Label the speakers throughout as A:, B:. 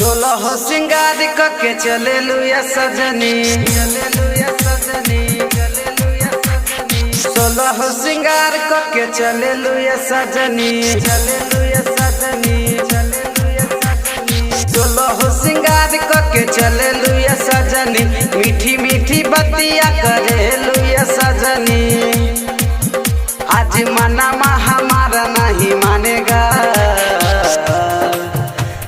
A: सोलह सिंगार कके चले लुया सजनी, चले लुया सजनी, चले लुया सजनी। सोलह सिंगार कके चले लुया सजनी, चले लुया सजनी, चले लुया सजनी। सोलह सिंगार कके चले लुया सजनी, मीठी मीठी बतिया करे लुया सजनी। आज मना हमारा नहीं मानेगा,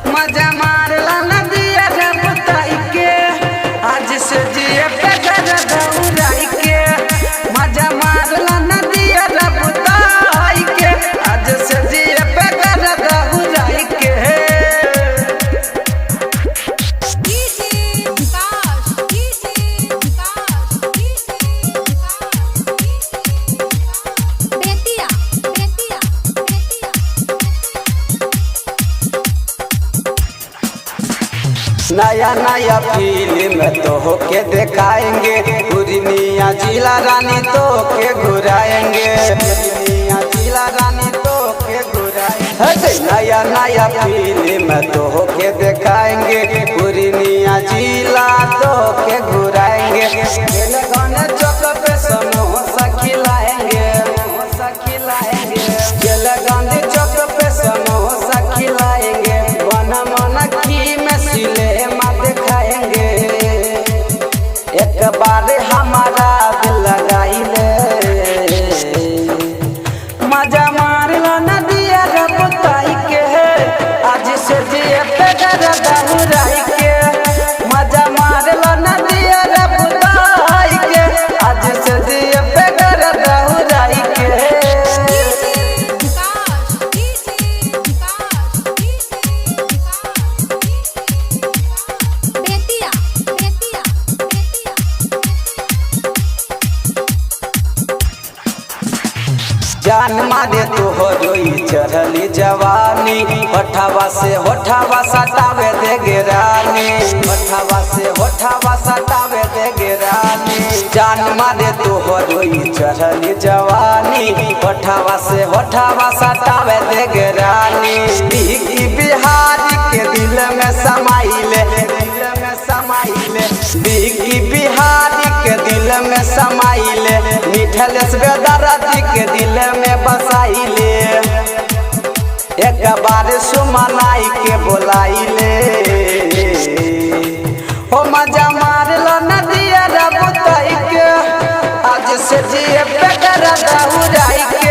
A: मजा मारला नदिया रे पुताई के, आज से जिए पे घर दौड़ाई के। मजा मारला नदिया रे पुताई के, आज से जिए पे घर दौड़ाई के।
B: DJ Vikas, DJ Vikas, DJ Vikas, Bettiah, Bettiah, Bettiah.
A: नया नया फिल्म तो होके दिखाएंगे, पूर्णिया जिला रानी तो के घुराएंगे, पूर्णिया जिला रानी तो के घुराएंगे। नया नया फिल्म तो होके दिखाएंगे, पूर्णिया जिला तो के घुराएंगे। गाने चौक पे समोसा खिलाएंगे, समोसा खिलाएंगे। गांधी चौक पे समोसा खिलाएंगे, बना मना की में सिनेमा दिखाएंगे। एक बार हमारा दिल लगाई ले, मजा मारला नदिया रे पुताई के, आज से जिए पे घर दहुराई के। मजा मारला नदिया रे पुताई के, आज से जिए पे घर दहुराई के।
B: DJ Vikas, DJ Vikas, DJ Vikas, Bettiah, Bettiah, Bettiah.
A: जान मारे तोहरोई चढ़ली जवानी, होठावा से होठावा सटावे दे गे रानी, होठावा से होठावा सटावे दे गे रानी। जान मारे तोहरोई चढ़ली जवानी, होठावा से होठावा सटावे दे गे रानी। बिकी बिहारी के दिल में समाइले, दिल में समाइले। बिकी बिहारी के दिल में समाइले, मिठलेश बेदरती के दिल में बसाइले। एक बार सुमनाई के बोलाइले, ओ मजा मारला नदिया रे पुताई के, आज से जिए पे कर दहुराई के।